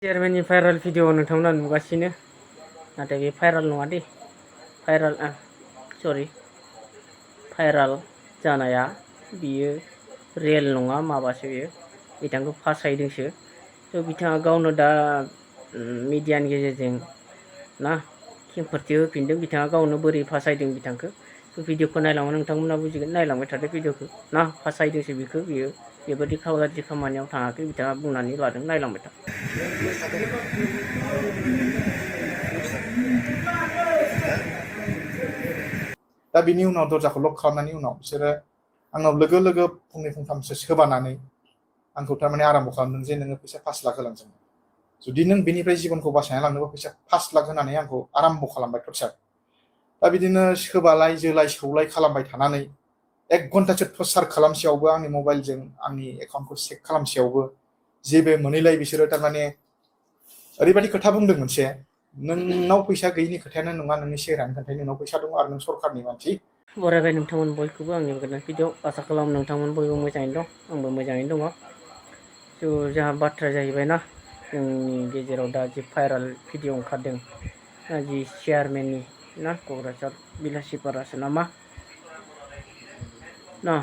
चेयारमेननि viral video नोंथांमोना नुगासिनो नाथाय बे भाइरेल नङा दे भाइरेल जानाया बियो रियेल नङा माबासो बियो बिथांखौ फासायदोंसो थ' बिथाङा गावनो दा मिडियानि गेजेरजों ना खेंफोरथि होफिनदों बिथाङा गावनो बोरै फासायदों बिथांखौ भिडिअखौ नायलांबा नोंथांमोना बुजिगोन नायलांबाय थादो भिडिअखौ ना फासायदोंसो बिखौ बियो बेबायदि गाज्रि खामानियाव थाङाखै बिथाङा बुंनानै लादों नायलांबाय था। दा बिनि उनाव दरजाखौ लक खालामनायनि उनाव बिसोरो आंनाव लोगो लोगो फंनै फंथामसो सोबानानै आंखौ थारमाने आराम्भ खालामदों जे नोङो फैसा 5 लाख होलांजोबो जुदि नों बेनिफ्राय जिबनखौ बासायना लांनोबा फैसा 5 लाख होनानै आंखौ आराम्भ खालामबाय टर्चार। दा बिदिनो सोबालाय जोलाय सौलाय खालामबाय थानानै 1 घन्टासो टर्चार खालामसेयावबो आंनि मबाइलजों आंनि एकाउन्टखौ चेक खालामसेयावबो जेबो मोनैलाय बिसोरो थारमाने ओरैबायदि खोथा बुंदों मोनसे नोंनाव फैसा गैयिनि खोथायानो नङा नोंनि सेहेरानि खोथाया नोंनाव फैसा दं आरो नों सरखारनि मानसि। बरायबाय नोंथांमोन बयखौबो आंनि गोदान भिडिअ आसा खालामो नोंथांमोन बयबो मोजाङैनो दं आंबो मोजाङैनो दङ। थ' जोंहा बाथ्राया जाहैबायना जोंनि गेजेराव दा जि भाइरेल भिडिअ ओंखारदों जि चेयारमेननि ना क'क्राझार बिलासिपारासो नामा ना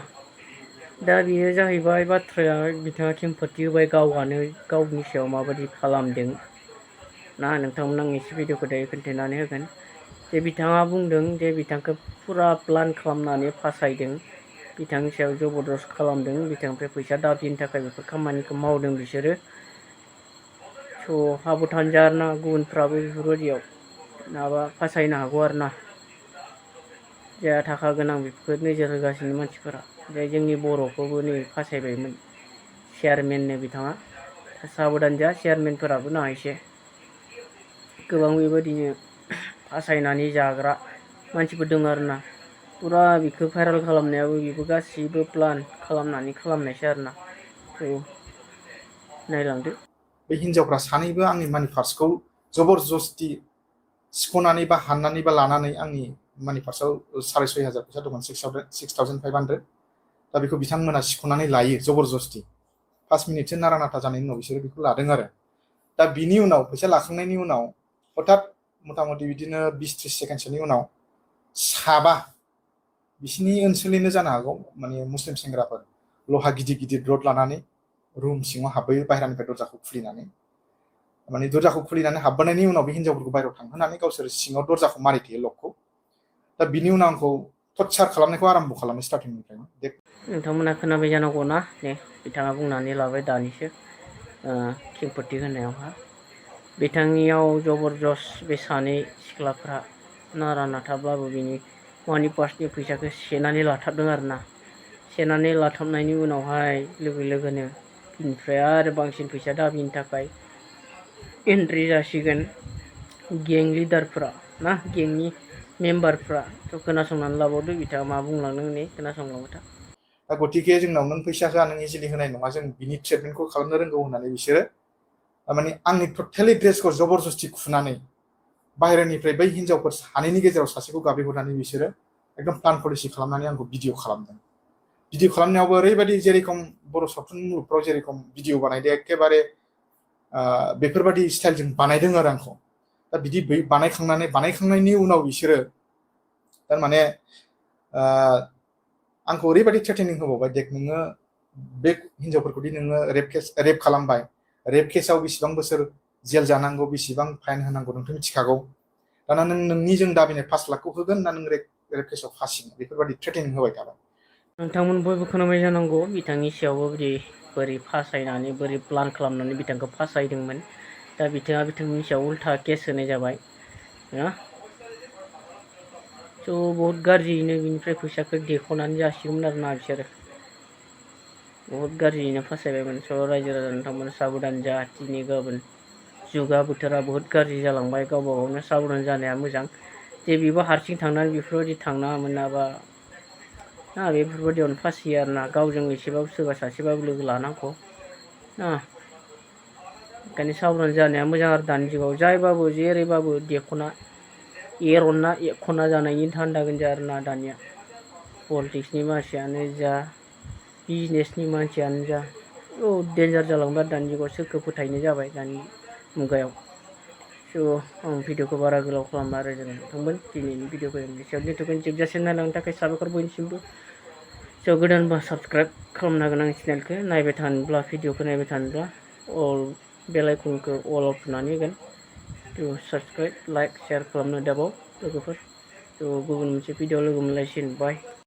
दा बेयो जाहैबाय बाथ्राया बिथाङा खेंफोरथि होबाय गावआनो गावनि सायाव माबायदि खालामदों ना नोंथांमोन आं एसे भिडिअखौ दायो खोन्थानानै होगोन जे बिथाङा बुंदों जे बिथांखौ फुरा प्लान खालामनानै फासायदों बिथांनि सायाव जबरदस्त खालामदों बिथांनिफ्राय फैसा दाबिनि थाखाय बेफोर खामानिखौ मावदों बिसोरो थ' हाबोथान जाना गुबुनफ्राबो बेफोरबायदियाव माबा फासायनो हागौ आरो ना जायहा थाखा गोनां बेफोरखौ नोजोर होगासिनो मानसिफोरा जे जोंनि बर'खौबो नै फासायबायमोन चेयारमेननो बिथाङा साबधान जा चेयारमेनफोराबो ना एसे गोबां बेबायदिनो फासायनानै जाग्रा मानसिफोर दं आरोना फुरा बेखौ भाइरेल खालामनायाबो बेबो गासिबो प्लान खालामनानै खालामनायसो आरोना थ' नायलांदो। बे हिनजावफ्रा सानैबो आंनि मानि पार्सखौ जबरदस्ति सिख'नानै बा हाननानै बा लानानै आंनि मानि पार्सआव 6,500 फैसा दंमोन 6,500 दा बेखौ बिथांमोना सिख'नानै लायो जबरदस्ति 5 मिनिटसो नारा नाथा जानायनि उनाव बिसोरो बेखौ लादों आरो दा बिनि उनाव फैसा लाखांनायनि उनाव हठात मथा मथि बिदिनो 20-30 सेकेन्डसोनि उनाव साबा बिसिनि ओनसोलनिनो जानो हागौ माने मुस्लिम सेंग्राफोर लहा गिदिर गिदिर रड लानानै रुम सिङाव हाबबोयो बाहेरानिफ्राय दरजाखौ खुलिनानै माने दरजाखौ खुलिनानै हाबबोनायनि उनाव बे हिनजावफोरखौ बाहेरायाव थांहोनानै गावसोर सिङाव दरजाखौ मारिथेयो लकखौ दा बिनि उनाव आंखौ टर्चार खालामनायखौ आराम्भ खालामो स्टार्टिंनिफ्रायनो। नोंथांमोना खोनाबाय जानांगौ ना ने बिथाङा बुंनानै लाबाय दानिसो खेंफोरथि होनायावहा बिथांनियाव जबरदस्त बे सानै सिख्लाफ्रा नारा नाथाब्लाबो बिनि मानि पार्सनि फैसाखौ सेनानै लाथाबदों आरोना सेनानै लाथाबनायनि उनावहाय लोगो लोगोनो बिनिफ्राय आरो बांसिन फैसा दाबिनि थाखाय एन्ट्रि जासिगोन गें लिडारफ्रा ना गेंनि मेम्बारफ्रा थ' खोनासंनानै लाबावदो बिथाङा मा बुंलांदों नै खोनासंलांबाय था। दा गतिके जोंनाव नों फैसा होआ नों इजिलि होनाय नङा जों बिनि ट्रिटमेन्टखौ खालामनो रोंगौ होननानै बिसोरो माने आंनि टटेलि ड्रेसखौ जबरदस्ति खुनानै बाहेरानिफ्राय बै हिनजावफोर सानैनि गेजेराव सासेखौ गाबज्रिहरनानै बिसोरो एकदम प्लान पलिसि खालामनानै आंखौ भिडिअ खालामदों। भिडिअ खालामनायावबो ओरैबायदि जेरेखम बर' सावथुन मुलुगफ्राव जेरेखम भिडिअ बानायदो एखेबारे बेफोरबायदि स्टाइलजों बानायदों आरो आंखौ दा बिदि बानायखांनायनि उनाव बिसोरो थारमाने आंखौ ओरैबायदि थ्रेटेनिं होबावबाय देख नोङो बे हिनजावफोरखौदि नोङो रेप खालामबाय रेप केसाव बेसेबां बोसोर जेल जानांगौ बेसेबां फाइन होनांगौ नोंथ' मिथिखागौ दाना नों नोंनि जों दाबिनाय 5 लाखखौ होगोन ना नों रेप केसाव फासिगोन बेफोरबायदि थ्रेटेनिं होबाय थाबाय। नोंथांमोन बयबो खोनाबाय जानांगौ बिथांनि सायावबो बोरै फासायनानै बोरै प्लान खालामनानै बिथांखौ फासायदोंमोन दा बिथाङा बिथांनि सायाव उल्था केस होनाय जाबाय ना थ' बहुत गाज्रियैनो बिनिफ्राय फैसाखौ देख'नानै जासिगौमोन आरोना बिसोरो बहुत गाज्रियैनो फासायबायमोन स' रायजो राजा नोंथांमोना साबधान जा दिनै गाबोन जुगा बोथोरा बहुत गाज्रि जालांबाय गावबा गावनो साबधान जानाया मोजां जे बेबो हारसिं थांनानै बेफोरबायदि थांनाङामोन नाबा ना बेफोरबायदियावनो फासियो आरोना गावजों एसेबाबो सोरबा सासेबाबो लोगो लानांगौ ना ओंखायनो साबधान जानाया मोजां आरो दानि जुगाव जायबाबो जेरैबाबो देख'ना एर'ना एख'ना जानायनि धान्दा गोनजा आरोना दानिया पलिटिक्सनि मानसियानो जा बिजनेसनि मानसियानो जा देन्जार जालांबाय दानि जुगाव सोरखौ फोथायनाय जाबाय दानि मुगायाव स' आं भिडिअखौ बारा गोलाव खालामा आरो जों थांगोन दिनैनि भिडिअखौ जों एसेयाव दोनथ'गोन जोबजासिम नायलांनो थाखाय साबायखर बयनिसिमबो स' गोदानबा साबस्क्राइब खालामनो हागोन आंनि चेनेलखौ नायबाय थानोब्ला भिडिअखौ नायबाय थानोब्ला अल बेल आइकनखौ अलाव थुनानै होगोन थ' साबस्क्राइब लाइक शेयार खालामनो दाबाव लोगोफोर थ' गुबुन मोनसे भिडिअ लोगो मोनलायसिगोन बाय।